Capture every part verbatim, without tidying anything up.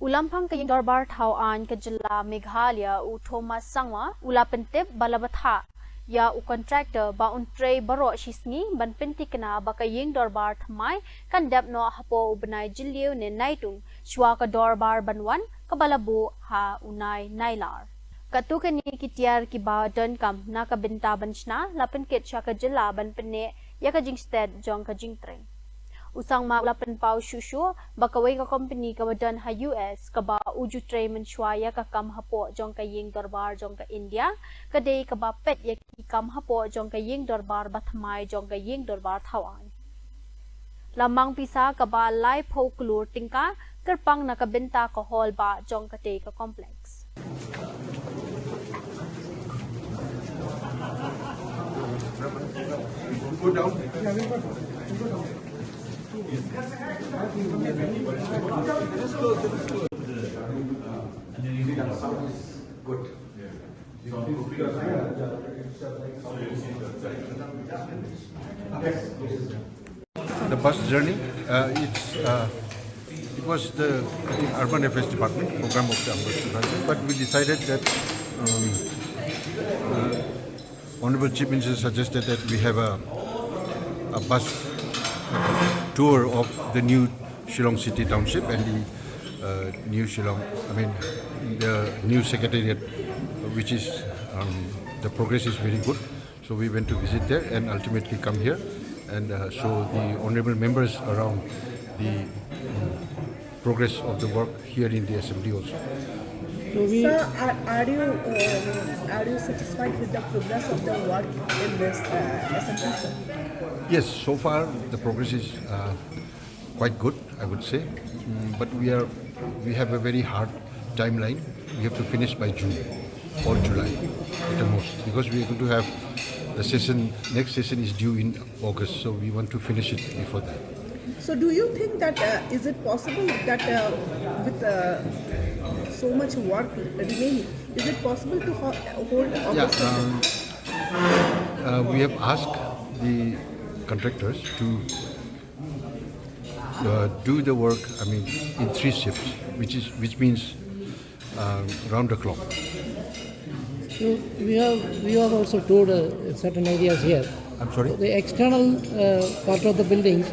U Lamphang ka Ïing Dorbar Thaw Aiñ ka Jylla Meghalaya, u Thomas Sangma, u la pyntip ba la bthah ïa u contractor ba un trei baroh shi sngi ban pyntikna ba ka Ïing Dorbar thymmai kan dep noh hapoh u bnai Jylliew ne Naitung, shwa ka Dorbar ban wan, kaba la buh ha u Nai Nailar. Katto katne ki tiar kiba donkam na ka bynta ban shna la pynkit sha ka Jylla ban pynneh ïa ka jingsted jong ka jingtrei. U Sangma u la pynpaw shuh shuh ba kawei ka company kaba don ha U S kaba u ju trei mynshwa ïa ka kam hapoh jong ka Ïing Dorbar jong ka India, ka dei kaba peit ïa ki kam hapoh jong ka Ïing Dorbar bathymmai jong ka Ïing Dorbar Thaw Aiñ. La mang pisa kaba laiphew klur tyngka kyrpang na ka bynta ka hall bah jong katei ka complex. The bus journey, uh, it's, uh, it was the, I think, Urban Affairs Department program of the Ambassador, but we decided that, um, uh, Honorable Chief Minister suggested that we have a, a bus tour of the new Shillong City Township and the, uh, new Shillong, I mean, the new secretariat, which is, um, the progress is very good. So we went to visit there and ultimately come here and, uh, show the honorable members around the, um, progress of the work here in the assembly also. So we Sir, are, are you, um, are you satisfied with the progress of the work in this, uh, assembly, sir? Yes, so far the progress is, uh, quite good, I would say. Mm, but we are, we have a very hard timeline. We have to finish by June or July at the most, because we are going to have the session, next session is due in August, so we want to finish it before that. So do you think that, uh, is it possible that, uh, with, uh, so much work remaining, is it possible to ho-, hold August session? Yeah, um, uh, we have asked the contractors to, uh, do the work, I mean, in three shifts, which is, which means, uh, round the clock. So we have, we have also toured, uh, certain areas here. I'm sorry? The external, uh, part of the buildings,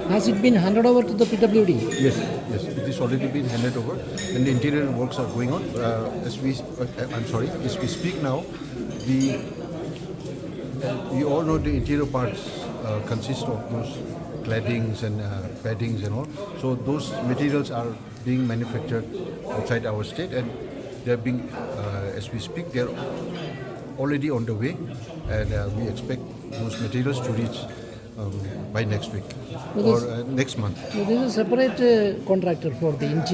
has it been handed over to the P W D? Yes, yes, it is already been handed over, and the interior works are going on. Uh, as we, uh, I'm sorry, as we speak now, the, uh, we all know the interior parts, uh, consist of those claddings and, uh, paddings and all. So those materials are being manufactured outside our state, and they're being, uh, as we speak, they're already on the way, and, uh, we expect those materials to reach, um, by next week So or, this, uh, next month. So this is a separate, uh, contractor for the interior.